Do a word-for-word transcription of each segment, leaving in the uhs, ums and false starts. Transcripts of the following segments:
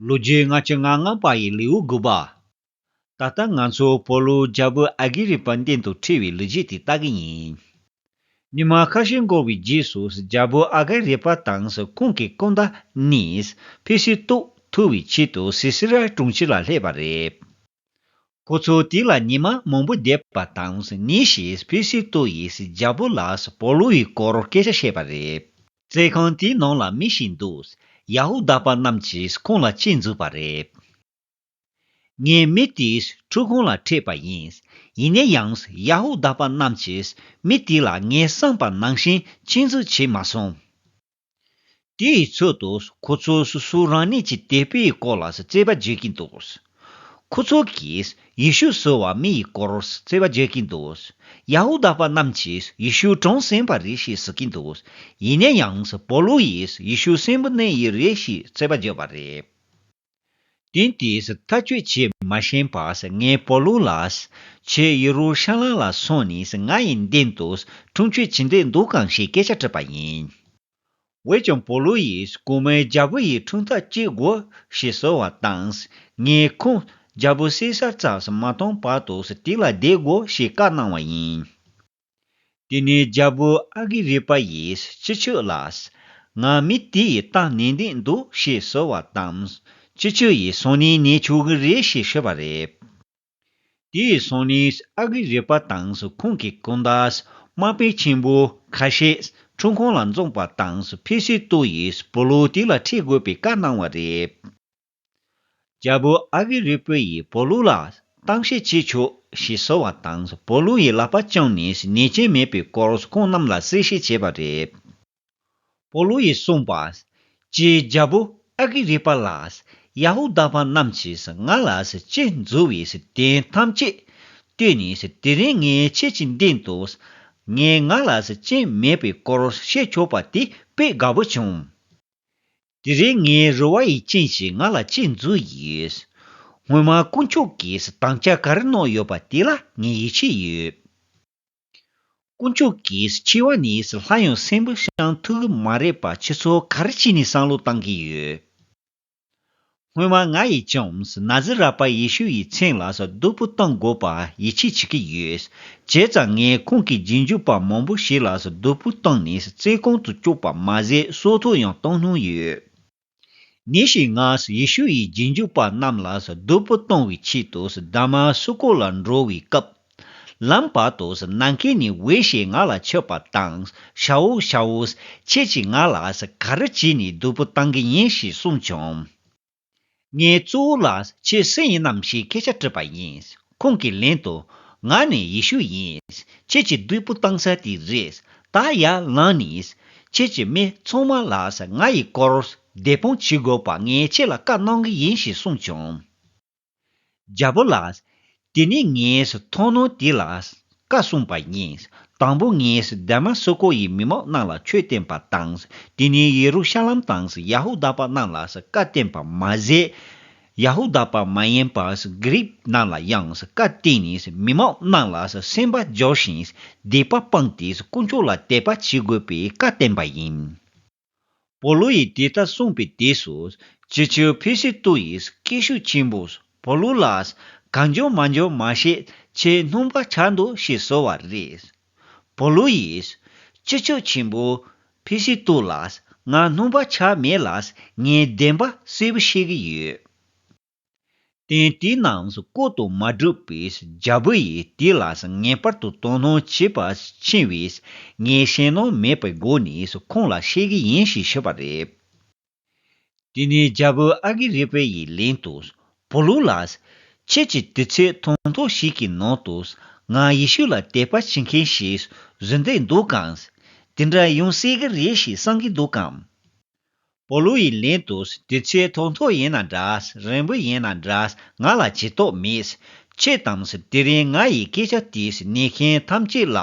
ལོ་རྒྱུས་ལྔ་བཅུ་ང་ལྔ་པ་ཡི་ལེའུ་དགུ་པ། ད་ལྟ་ང་ཚོ་པོ་ལུ་རྒྱལ་པོ་ཨ་གི་རི་པ་མདུན་དུ་ཁྲིད་པའི་ལོ་རྒྱུས་དེ་ལྟ་གི་ཡིན། ཉི་མ་ཁ་ཤས་འགོར་བའི་རྗེས་སུ་རྒྱལ་པོ་ཨ་གི་རི་པ་དང་ཁོང་གི་སྐུ་ཟླ་གཉིས་ཕི་སི་ཏོ་ཐུག་པའི་ཆེད་དུ་སི་སི་ར་གྲོང་ཁྱེར་ལ་སླེབས་པ་རེད། ཁོ་ཚོ་དེ་ལ་ཉི་མ་མང་པོ་བསྡད་པ་དང་ཉིན་ཞིག་ཕི་སི་ཏོ་ཡིས་རྒྱལ་པོ་ལ་པོ་ལུ་ཡི་སྐོར་སྐད་ཆ་བཤད་པ་རེད། བཙོན་ཁང་དེའི་ནང་ལ་མི་ཞིག་འདུག་ཡ་ཧུ་དཱ་པ་རྣམས་ཀྱིས་ཁོང་ལ་གཅིག་མཛུབ་པ་རེད། ངས་མི་དེའི་ཁྲིམས་ཁང་ལ་ཁྲིད་པ་ཡིན། ཡིན་ན་ཡང་ཡ་ཧུ་དཱ་པ་རྣམས་ཀྱིས་མི་དེ་ལ་ངས་གསུངས་པ་ནང་བཞིན་གཅིག་མཛུབ་བྱས་མ་སོང་། དེའི་ཚུལ་དུ་ཁོ་ཚོས་སོ་སོ་རང་ཉིད་ཀྱི་དད་པའི་སྐོར་ལ་རྩོད་པ་བརྗོད་ཀྱིན་འདུག་ཁོ་ཚོ་གིས་ཡེ་ཤུ་ཟེར་བ་མི་ཡི་སྐོར་རྩོད་པ་བརྗོད་ཀྱིན་འདུག་ཡ་ཧུ་དཱ་པ་རྣམས་ཀྱིས་ཡེ་ཤུ་གྲངས་ཟིན་པ་རེད་ཞེས་ཟེར་གྱིན་འདུག་ཡིན་ན་ཡང་པོ་ལུ་ཡིས་ཡེ་ཤུ་གསོན་པོ་གནས་ཡི་རེད་ཞེས་རྩོད་པ་བརྗོད་པ་རེད། དེ་དུས་ཐག་གཅོད་བྱེད་མ་ཤེས་པར་ངས་པོ་ལུ་ལ། ཁྱེད་ཡེ་རུ་ཤ་ལམ་ལ་སོང་ནས་ང་ཡི་མདུན་དུ་ཁྲིམས་གཅོད་བྱེད་འདོད་འདུག་གམ་ཞེས་སྐད་ཆ་དྲིས་པ་ཡིན། འོན་ཀྱང་པོ་ལུ་ཡིས་དགོང་མོའི་རྒྱལ་པོ་ཡི་ཁྲིམས་ཐག་བཅད་དགོས་ཞེས་ཟེར་བ་དང་། ངས་ཁོང་རྒྱལ་པོ་སེ་སར་རྩར་མ་བཏང་བར་དུ་དེ་ལ་བསྡད་དགོས་ཞེས་བཀའ་གནང་བ་ཡིན། དེ་ནས་རྒྱལ་པོ་ཨ་གི་རི་པ་ཡིས་སྤྱི་ཁྱབ་ལ། ང་མི་དེ་ཡི་གཏམ་ཉན་འདོད་འདུག་ཞེས་ཟེར་བ་དང་། སྤྱི་ཁྱབ་ཡིས་སང་ཉིན་ཉན་ཆོག་གི་རེད་ཞེས་ཞུས་པ་རེད། དེའི་སང་ཉིན་ཨ་གི་རི་པ་དང་ཁོང་གི་སྐུ་ཟླ་དམག་དཔོན་ཆེན་པོ་ཁ་ཤས་ཁྲིམས་ཁང་ལ་འཛོམས་པ་དང་ཕི་སི་ཏོ་ཡིས་པོ་ལུ་དེ་ལ་ཁྲིད་དགོས་པའི་བཀའ་གནང་བ་རེད། རྒྱལ་པོ་ཨ་གི་རི་པ་ཡིས་པོ་ལུ་ལ་གཏམ་བཤད་བྱེད་ཆོག་ཞེས་ཟེར་བ་དང་པོ་ལུ་ཡི་ལག་པ་བརྐྱངས་ནས་ཉན་གྱི་མེད་པའི་སྐོར་ཁོང་རྣམས་ལ་གསལ་བཤད་བྱས་པ་རེད། པོ་ལུ་ཡིས་གསུངས་པ། ཀྱེ་རྒྱལ་པོ་ཨ་གི་རི་པ་ལགས། ཡ་ཧུ་དཱ་པ་རྣམས་ཀྱིས་ང་ལ་གཅིག་མཛུབ་པའི་དོན་ཐམས་ཅད་བལྟས་ནས་དེ་རིང་ངས་ཁྱེད་ཀྱི་མདུན་དུ་ངས་ང་ལ་གཅིག་མེད་པའི་སྐོར་བཤད་ཆོག་པ་དེ་དཔེ་དགའ་པོ་བྱུང་། དེ་རིང་ངའི་རེ་བ་ཡི་རྐྱེན་གྱིས་ང་ལ་གཅིག་མཛུབ་ཡོད། སྔོན་མ་དཀོན་མཆོག་གིས་དམ་བཅའ་ག་རེ་གནང་ཡོད་པ་དེ་ལ་ངས་ཡིད་ཆེས་ཡོད། དཀོན་མཆོག་གིས་འཆི་བ་ནས་སླར་ཡང་གསོན་པོ་བྱུང་ཐུབ་ཀྱི་མ་རེད་པ། ཁྱེད་ཚོ་ག་རེ་བྱས་ནས་བསམ་བློ་བཏང་གི་ཡོད། སྔོན་མ་ང་ཡིས་ཀྱང་ན་ཛི་ར་པ་ཡེ་ཤུ་ཡི་མཚན་ལ་སྡུག་པོ་གཏོང་དགོས་པ་ཡིད་ཆེས་བྱེད་ཀྱི་ཡོད། བྱས་ཙང་ངས་ཁོང་གི་རྗེས་འཇུག་པ་མང་པོ་ཞིག་ལ་སྡུག་པོ་བཏང་ནས་བཙོན་ཁང་དུ་བཅུག་པ་མ་ཟད་སྲོག་ཐོག་ཡང་གཏོང་མྱོང་ཡོད། ཉིན་ཞིག་ང་ཡེ་ཤུ་ཡི་རྗེས་འཇུག་པ་རྣམས་ལ་སྡུག་པོ་གཏོང་བའི་ཆེད་དུ་དཱ་མ་སུ་ཀོ་ལ་འགྲོ་བའི་སྐབས། ལམ་བར་དུ་ནམ་མཁའ་ནས་འོད་ཞིག་ང་ལ་ཕྱིན་པ་དང་། ཤ་འུ་ཤ་འུ། ཁྱེད་ཀྱིས་ང་ལ་ག་རེ་བྱས་ནས་སྡུག་པོ་བཏང་གི་ཡིན་ཞེས་གསུངས་བྱུང་། ངས་གཙོ་བོ་ལ་ཁྱེད་སུ་ཡིན་ནམ་ཞེས་སྐད་ཆ་དྲིས་པ་ཡིན། ཁོང་གིས་ལན་དུ། ང་ནི་ཡེ་ཤུ་ཡིན། ཁྱེད་ཀྱིས་སྡུག་པོ་བཏང་ས་དེ་རེད། ད་ཡར་ལངས་ནས། ཁྱེད་ཀྱིས་མི་ཚང་མ་ལ་ང་ཡི་སྐོར་བདེན་དཔང་བྱེད་དགོས་པ་ངས་ཁྱེད་ལ་བཀའ་གནང་གི་ཡིན་ཞེས་གསུངས་བྱུང་། རྒྱལ་པོ་ལགས། དེ་ནས་ངས་མཐོང་སྣང་དེ་ལ་བཀའ་གསུངས་པ་ཡིན། དང་པོ་ངས་དཱ་མ་སུ་ཀོ་ཡི་མི་མང་རྣམས་ལ་ཆོས་བསྟན་པ་དང་། དེ་ནས་ཡེ་རུ་ཤ་ལམ་དང་ཡ་ཧུ་དཱ་པ་རྣམས་ལ་བཀའ་བསྟན་པ་མ་ཟད། ཡ་ཧུ་དཱ་པ་མ་ཡིན་པ་གྷི་རིག་རྣམས་ལ་ཡང་བཀའ་བསྟན་ནས་མི་མང་རྣམས་ལ་སེམས་པ་འཇོག་ཞིང་སྡིག་པ་སྤངས་ཏེ་དཀོན་མཆོག་ལ་དད་པ་བྱེད་དགོས་པའི་བཀའ་བསྟན་པ་ཡིན། པོ་ལུ་ཡིས་དེ་ལྟར་གསུངས་པའི་དུས་སུ། སྤྱི་ཁྱབ་ཕི་སི་ཏུ་ཡིས་སྐད་ཤུགས་ཆེན་པོས་པོ་ལུ་ལ། གང་བྱུང་མ་བྱུང་མ་བཤད། ཁྱེད་སྣང་བ་ཆགས་འདུག་ཞེས་ཟེར་བ་རེད། པོ་ལུ་ཡིས། སྤྱི་ཁྱབ་ཆེན་པོ་ཕི་སི་ཏུ་ལ། ང་སྣང་བ་ཆགས་མེད་ལ། ངས་བདེན་པ་གསལ་པོ་ཤེས་ཀྱི་ཡོད། དེ་དེའི་ནང་བཀོད་དུ་མ་གྲུབ་པས་རྒྱལ་པོ་ཡིས་དེ་ལ་ངེས་པར་དུ་དོ་སྣང་བྱེད་པར་ཕྱིན་པས། ངས་ཞེད་སྣང་མེད་པའི་སྒོ་ནས་ཁོང་ལ་བཤད་ཀྱི་ཡིན་ཞེས་ཞུས་པ་རེད། དེ་ནས་རྒྱལ་པོ་ཨ་གི་རི་པ་ཡིས་ལན་དུ། པོ་ལུ་ལ། ཁྱེད་ཀྱིས་དུས་ཚོད་ཐུང་ཐུང་ཞིག་གི་ནང་དུ་ང་ཡེ་ཤུ་ལ་དད་པ་བྱེད་མཁན་ཞིག་བཟོ་འདོད་འདུག་གམ། དེ་འདྲ་ཡོང་སྲིད་ཀྱི་རེད་ཞེས་བསམ་གྱི་འདུག་གམ། པོ་ལུ་ཡིས་ལན་དུ། དུས་ཚོད་ཐུང་ཐུང་ཡིན་ན་འདྲ། རིང་པོ་ཡིན་ན་འདྲ། ང་ལ་ཇུས་གཏོགས་མེད། ཁྱེད་དང་དེ་རིང་ང་ཡི་སྐད་ཆ་དེ་ཉན་མཁན་ཐམས་ཅད་ལ།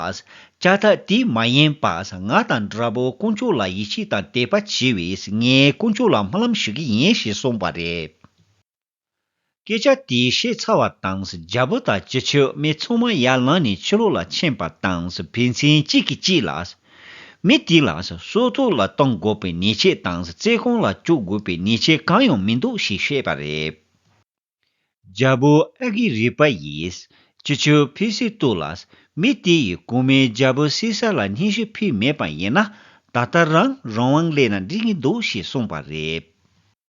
བྱ་ཐབས་དེ་མ་ཡིན་པ་ང་དང་འདྲ་པོ་དཀོན་མཆོག་ལ་ཡིད་ཆེས་དང་དད་པ་བྱེད་པས་ངས་དཀོན་མཆོག་ལ་སྨོན་ལམ་ཞུ་གི་ཡིན་ཞེས་གསུངས་པ་རེད། སྐད་ཆ་དེ་བཤད་ཚར་བ་དང་རྒྱལ་པོ་དང་སྤྱི་ཁྱབ་མི་ཚང་མ་ཡར་ལངས་ནས་ཕྱི་ལོགས་ལ་ཕྱིན་པ་དང་ཕན་ཚུན་གཅིག་གིས་གཅིག་ལ། མི་དེ་ལ་སྲོག་ཐོག་ལ་གཏོང་དགོས་པའི་ཉེས་ཆད་དང་བཙོན་ཁང་ལ་བཅུག་དགོས་པའི་ཉེས་ཆད་གང་ཡང་མི་འདུག་ཞེས་བཤད་པ་རེད། རྒྱལ་པོ་ཨ་གི་རི་པ་ཡིས་སྤྱི་ཁྱབ་ཕི་སི་ཏོ་ལ་མི་དེ་ཡིས་གོང་མའི་རྒྱལ་པོ་སི་ས་ལ་སྙན་ཞུ་ཕུལ་མེད་པ་ཡིན་ན། ད་ལྟ་རང་རང་དབང་སླེབས་ན་འགྲིག་གི་འདུག་ཞེས་གསུངས་པ་རེད།